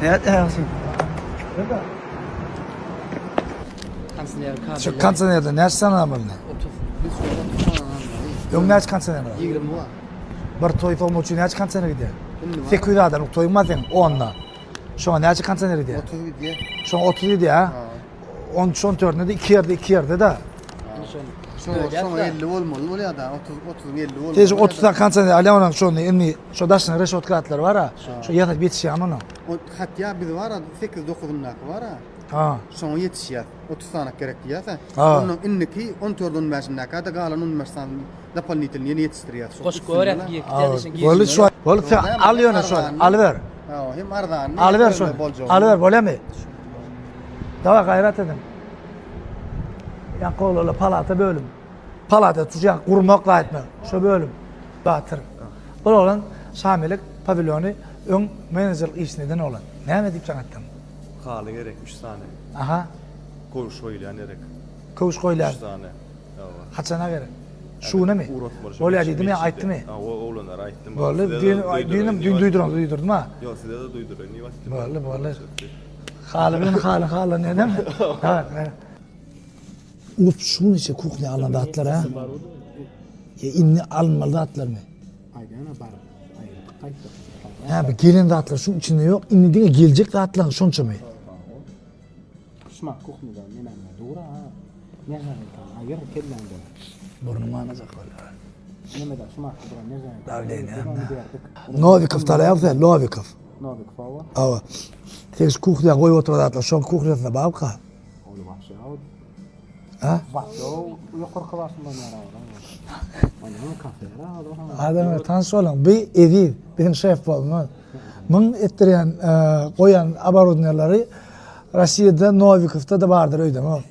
Nätýäň sen? Şu kondisionerden näçe sany almaly? 30. Biz şu 30 sany almaly. Öň näçe kondisioner bar? 20 bar. Bir toý sowmak üçin näçe kondisioner gidýär? Indi bar. 800 adamlyk toýuň bar seň 10-da. Şoňa näçe kondisioner gidýär? 30 gidýär. Şoňa 30 gidýär, ha? 13 14-ünde de iki ýerde, iki ýerde-de. Indi şony. Şoňa şoňa 50 bolmaly bolýar da. 30 30-yň 50 bolmaly. Sen şu 30 sany kondisioner alýaň onuň şony indi şo daşyna reşotka atlar bar-a. Şo ýasap ýetişýärmi onuň? O hatýa biz bar 8 9-undaky bar-a. Ha. Şoňa ýetişýär. 30 sany gerek diýýär. Ha. Ondan indiki 14 15-indäki da galan 15 sany doполнительный ýene ýetişdirýär. Şo Goşup üstünden görýär de. girip Ha, gidýär işin Boldy şu. Boldy sen Hem al ýöne şony. arzanly. Alyber. Ha, hem arzanly. Alyber hem şony. boljagy. Alyber bolýamy? Dawa gaýrat ediň. Ýaňky oglanlar palata bölüm. Palata tutjak gurmak gaýtmak. Şo bölüm. Batyr. Bu oglan Şamelek pawilony öň menejerlik işini eden oglan. Näme diýip jaň etdiň? Haly gerek 3 sany. Aha. Köwüş goýulýan gerek. Köwüş goýulýan. 3 sany. Hawa. Haçana gerek? Şuny Ugratmaly. Bolýar diýdim ýa aýtdymy? Hawa, oglanlara aýtdym. Boldy. Düýn düýn düýn duýduran duýdurdym ha. Ýok, size-de duýduraýyn diýip aýtdym. Boldy, boldy. Haly bilen haly halan edem. Ha. Up şuň içi kuhnya alan zatlar ha. Ya indi alynmaly zatlarmy? Aýdana baryp, aýryp gaýtdyk. Ha, bu gelen zatlar şuň içinde ýok. Indi diňe geljek zatlaryň şonçamy? Şumak kuhnýada nemäňde dur ha. Nerjaweýka aýyr kelläňden. Burnum anajak bolýar. Nemede şumak duran nerjaweýka. Dawleniýa. Nowikow talaýaň sen, Nowikow. Nowikow hawa. Hawa. Sen şu kuhnýa goýup oturan zatlar şoň kuhnýasynda barka? Ol wapşe hawa. Ha? Wapşe ýokarky başyndan ýara Adamlar tanyş boluň. Bu Eziz, biziň şef bolumyz. Muň etdirýän, e, goýan oborudniýalary Rossiýada Nowikowda-da bardyr öýdemok.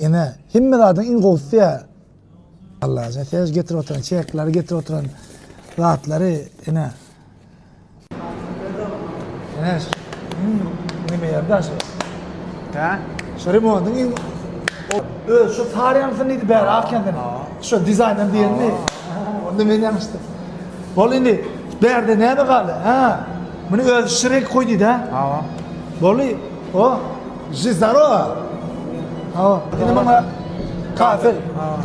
Ine, hemme zadyň iň gowusy ýa. Allajan, sen getirip oturan çekleri, getirip oturan zatlary, ine. Ine, nime ýerde şu. Ha? Şu remontyň iň Öz şu sarýansyn diýdi bäri ak ýandan. Şu dizaýndan diýenmi? Onda men ýalňyşdym. Bol indi bärde näme galdy? Ha. Muny öz şirek koý diýdi ha. Hawa. Boldy. O, Ži zdorowa. Hawa. Indi muňa kafel.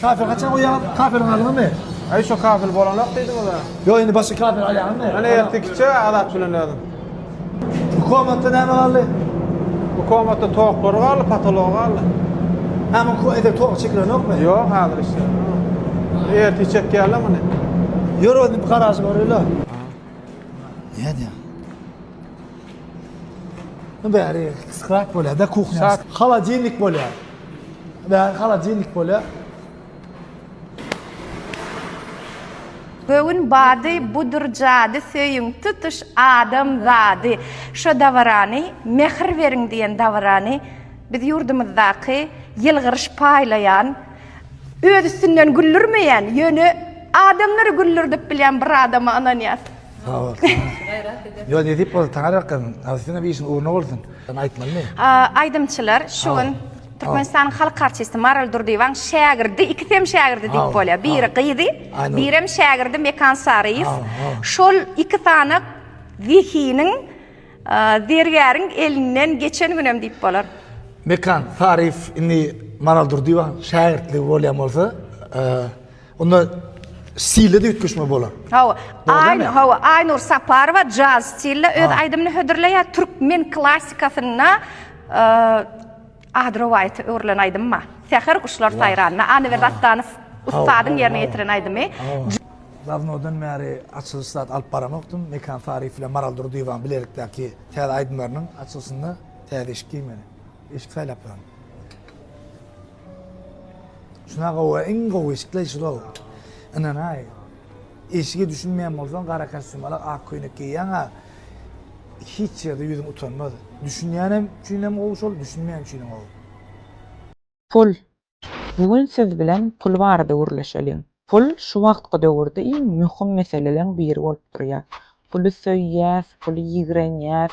Kafel haçan goýýaň? Kafeliň aldyňmy? Aý şo kafel bolanok diýdiňiz-ä. Ýok, indi başga kafel alýaňmy? Ana ertir kiçä Azat bilen özüm. Bu komnatda näme galdy? Bu komnatda toklary galdy, patology galdy. Ha, bu ede tok çekilenokmy? Ýok, häzir işleýär. Ertir çekýärler muny. Ýör indi bu garažy göreli. Nädýär? Bu bäri sklad bolýar da kuhnýa. Holodilnik bolýar. Bäri holodilnik bolýar. Göwün bady budur jady söýüň tutuş adam zady şo dabarany mähir beriň diýen dabarany biz ýurdumyzdaky ýylgyryş paýlaýan öz üstünden güldürmeýän ýöne adamlary güldürdip bilýän bir adama ynanýas. Sag bol. Ýo nesip bolsa taňa ýakyn. Siziň işiň ugruna bolsun. Sen aýtmalymy? Aýdymçylar şu gün Türkmenistanyň halk artisti Maral Durdyýewaň şägirdi, ikisem şägirdi diýip bolýar. Biri gyzy, birem şägirdi Mekan Saryýew. Şol iki sany zehiniň zergäriň elinden geçen günem diýip bolar. Mekan Saryýew indi Maral Durdyýewaň şägirtligi bolýan bolsa, Onda stilde de üýtgeşme bolar. Hawa. Aý, hawa, Aýnur Saparowa jaz stilde öz aýdymyny hödürleýär. Türkmen klassikasynda ady rowaýata öwrülen aýdym bar. Säher guşlar saýranda Annaberdi Atdanow ussadyň ýerine ýetiren aýdymy. Dawnodan bäri açylyş zat alyp baramokdym. Mekan Saryýew bilen Maral Durdyýewanyň bilelikdäki täze aýdymlarynyň açylyşynda täze eşik geýmeli. Eşik saýlap ýörün. Şuna gowy, iň gowy eşikler şular. Ynanaý. Eşige düşünmeýän bolsaň, gara kostýum alak, ak köýnek geýýäň-ä, hiç ýerde ýüzüň utanmaz. Düşünýänem üçinem gowy şol, düşünmeýän üçinem gowy. Pul. Bu gün siz bilen pul barada gürleşeliň. Pul şu wagtky döwürde iň möhüm meseleleň biri bolup durýar. Puly söýýäs, puly ýigrenýäs,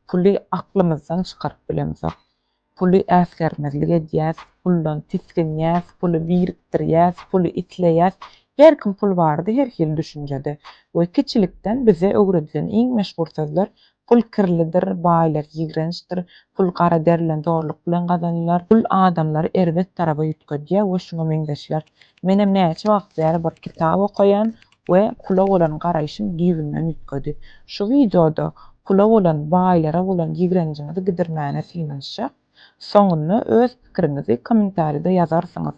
puly aklymyzdan çykaryp bilemzok. Puly äsgermezlik edýäs, puldan tisginýäs, puly birikdirýäs, puly isleýäs. Her kim pul barada her hili düşünjede we kiçilikden bize öwredilen iň meşhur sözler Pul kirlidir, baýlar ýigrençdir, pul gara der bilen zorluk bilen gazanylar, pul adamlary erbet taraba üýtgedýär we şuňa meňzeşler. Menem näçe wagt bäri bir kitap okaýan we pula bolan garaýşym düýbünden üýtgedi. Şu wideoda pula bolan, baýlara bolan ýigrenjiňizi gidirmäne synanyşjak. Soňunda öz pikiriňizi kommentariýada ýazarsyňyz.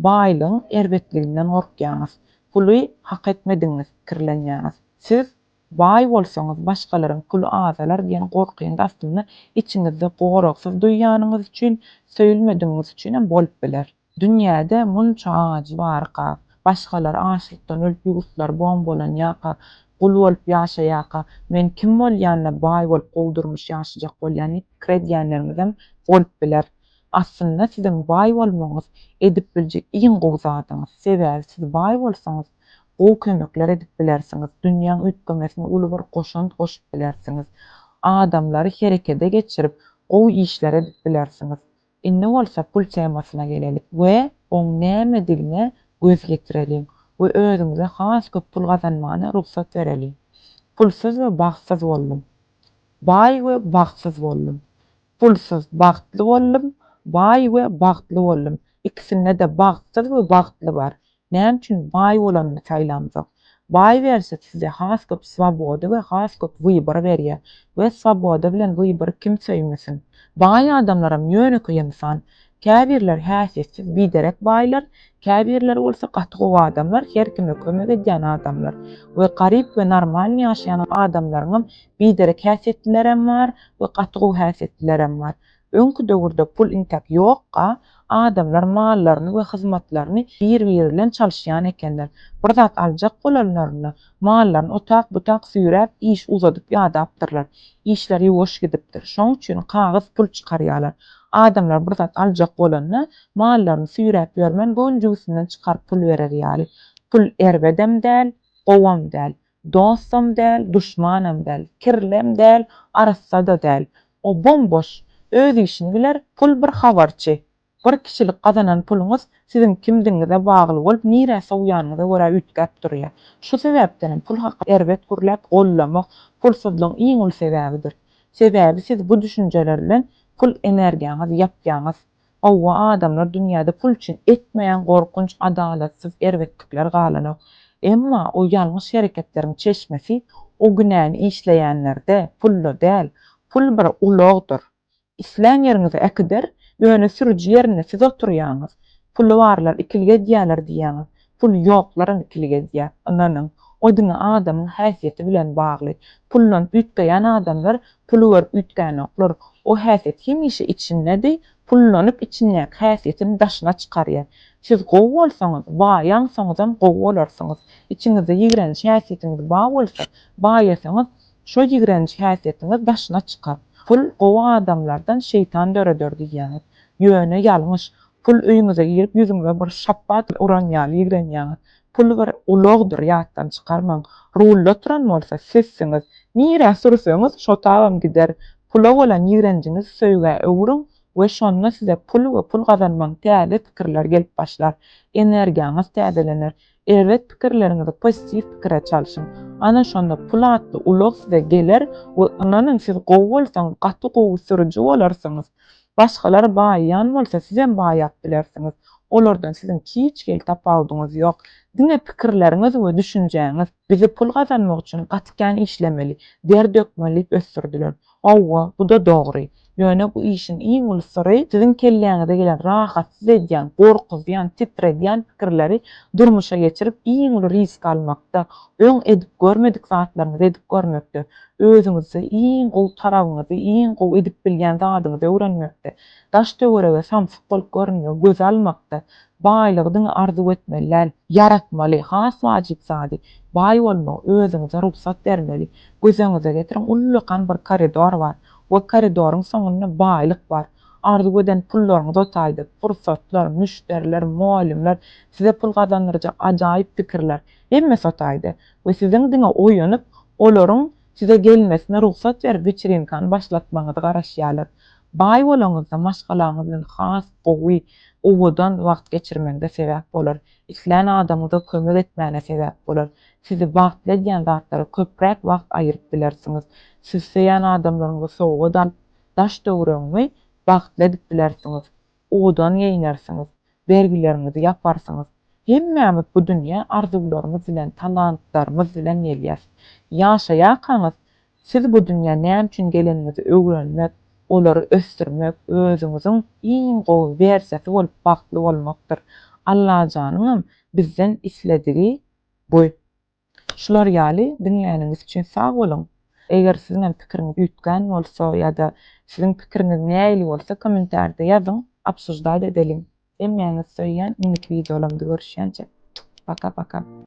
Baýlygyň erbetliginden gorkýaňyz, puly hak etmedigiňizi pikirlenýäňiz. Siz Baý bolsaňyz, başgalaryň puly azalar diýen gorkyňyz aslynda içiňizde goragsyz duýýanyňyz üçin, söýülmedigiňiz üçinem bolup biler. Dünýäde munça ajy barka, başgalar açlykdan ölüp ýurtlary bombalanýarka, gul bolup ýaşaýarka, men kim bolýan-da baý bolup gowy durmuş ýaşajak bolýan diýip pikir edýänleriňizem bolup biler. Aslynda siziň baý bolmagyňyz edip biljek iň gowy zadyňyz. Sebäbi siz baý bolsaňyz, gowy kömekler edip bilersiňiz, dünýäň üýtgemesine uly bir goşant goşup bilersiňiz, adamlary herekede geçirip, gowy işler edip bilersiňiz. Indi bolsa pul temasyna geleli we oň nämedigine göz ýetireliň we özüňize has köp pul gazanmana rugsat bereliň. Pulsuz we bagtsyz boldum. Baý we bagtsyz boldum. Pulsuz bagtly boldum, baý we bagtly boldum. Ikisinde-de bagtsyz we bagtly bar. Näme üçin baý bolanyny saýlamzok? Baý wersiýasy size has köp swoboda we has köp wybor berýär. We swoboda bilen wybory kim söýmesin? Baý adamlaram ýönekeý ynsan. Käbirleri häsiýetsiz biderek baýlar, käbirleri bolsa gaty gowy adamlar, her kime kömek edýän adamlar. We garyp we normalny ýaşaýan adamlaryňam biderek häsiýetlilerem bar we gaty gowy häsiýetlilerem bar. Öňki döwürde pul intäk ýokka, adamlar mallaryny we hyzmatlaryny bir-biri bilen çalyşýan ekenler. Bir zat aljak bolanlarynda, mallaryny otak-butak süýräp, işi uzadyp ýadapdyrlar. Işler ýuwaş gidipdir. Şoň üçin kagyz pul çykarýarlar. Adamlar bir zat aljak bolanda, mallaryny süýräp ýörmän, göwün jübüsinden çykaryp pul berer ýaly. Pul erbedem däl, gowam däl. Dostam däl, duşmanam däl, kirlem däl, arassa-da däl. O bom-boş. Öz işini biler, pul bir habarçy. Bir kişilik gazanan puluňyz siziň kimdigiňize bagly bolup, nirä sowýanyňyza görä üýtgäp durýar. Şu sebäpdenem pul hakda erbet gürläp gollamak pulsuzlygyň iň uly sebäbidir. Sebäbi siz bu düşünjeler bilen pul energiýaňyzy ýapýaňyz. Hawa, adamlar dünýäde pul üçin etmeýän gorkunç, adalatsyz erbetlikler galanok. Emma o ýalňyş hereketleriň çeşmesi o günäni işleýänlerde, pulda däl. Pul bir ulagdyr. Islän ýeriňize äkider, ýöne sürüji ýerinde siz oturýaňyz. Puly barlar ikilik edýäler diýýäňiz. Pul ýoklaram ikilik edýär. Ynanyň, o diňe adamyň häsiýeti bilen bagly. Puldan üýtgeýän adamlar puly görüp üýtgänoklar. O häsiýet hemişe içindedi, pullanyp içindäki häsiýetini daşyna çykarýar. Siz gowy bolsaňyz, baýaňsoňyzam gowy bolarsyňyz. Içiňizde ýigrenji häsiýetiňiz bar bolsa, baýasaňyz, şo ýigrenji häsiýetiňiz daşyna çykar. Pul gowy adamlardan şeýtan döreder diýýäňiz. Ýöne ýalňyş. Pul öýüňize girip ýüzüňize bir şapbat uran ýaly ýigrenýäňiz. Pul bir ulagdyr ýatdan çykarmaň. Rulda oturan bolsa sizsiňiz. Nirä sürseňiz şo tabam gider. Pula bolan ýigrenjiňizi söýgä öwrüň we şonda size pul we pul gazanmagyň täze pikirleri gelip başlar. Energiýaňyz täzelener. Erbet pikirleriňizi pozitiw pikire çalşyň. Ana şonda pul atly ulag size geler we ynanyň siz gowy bolsaňyz gaty gowy sürüji bolarsyňyz. Başgalar baýaýan bolsa sizem baýap bilersiňiz. Olardan siziň hiç hili tapawudyňyz ýok. Diňe pikirleriňiz we düşünjäňiz. Bizi pul gazanmak üçin gaty kän işlemeli, der dökmeli diýip ösdürdiler. Hawa, bu-da dogry. Ýöne bu işiň iň uly syry siziň kelläňize gelen rahatsyz edýän, gorkuzýan, titredýän pikirleri durmuşa geçirip iň uly risk almakda, öň edip görmedik zatlaryňyzy edip görmekde, özüňizde iň gowy tarabyňyzy, iň gowy edip bilýän zadyňyzy öwrenmekde, daş-töwerege samsyk bolup görünmegi göze almakda, baýlygy diňe arzuw etmeli däl, ýaratmaly, has wajyp zady, baý bolmagy özüňize rugsat bermeli. Göz öňüňize getiriň, ullakan bir koridor bar we koridoryň soňunda baýlyk bar. Arzuw eden pullaryňyz o taýda, pursatlar, müşderiler, mugallymlar, size pul gazandyrjak ajaýyp pikirler, hemmesi o taýda. We siziň diňe oýanyp, olaryň size gelmesine rugsat berip weçerinkany başlatmagyňyzy garaşýarlar. Baý bolaňyzda maşgalaňyz bilen has gowy. Owadan wagt geçirmegiňize sebäp bolar. Islän adamyňyza kömek etmäne sebäp bolar. Sizi bagtly edýän zatlara köpräk wagt aýyryp bilersiňiz. Siz söýen adamlaryňyza sowgat alyp, daş-töweregiňi bagtly edip bilersiňiz. Owadan geýnersiňiz. Bergileriňizi ýaparsyňyz. Hemmämiz bu dünýä arzuwlarymyz bilen, talantlarymyz bilen gelýäs. Ýaşaýarkaňyz siz bu dünýä näme üçin geleniňizi öwrenmek, olary ösdürmek, özüňiziň iň gowy wersiýasy bolup bagtly bolmakdyr. Allajanyňam bizden isledigi bu. Şular ýaly diňläniňiz üçin sag boluň. Eger siziňem pikiriňiz üýtgän bolsa ýa-da siziň pikiriňiz nähili bolsa kommentarda ýazyň, obsuždat edeliň. Hemmäňizi söýýän, indiki wideolarymda görüşýänçä. Paka paka.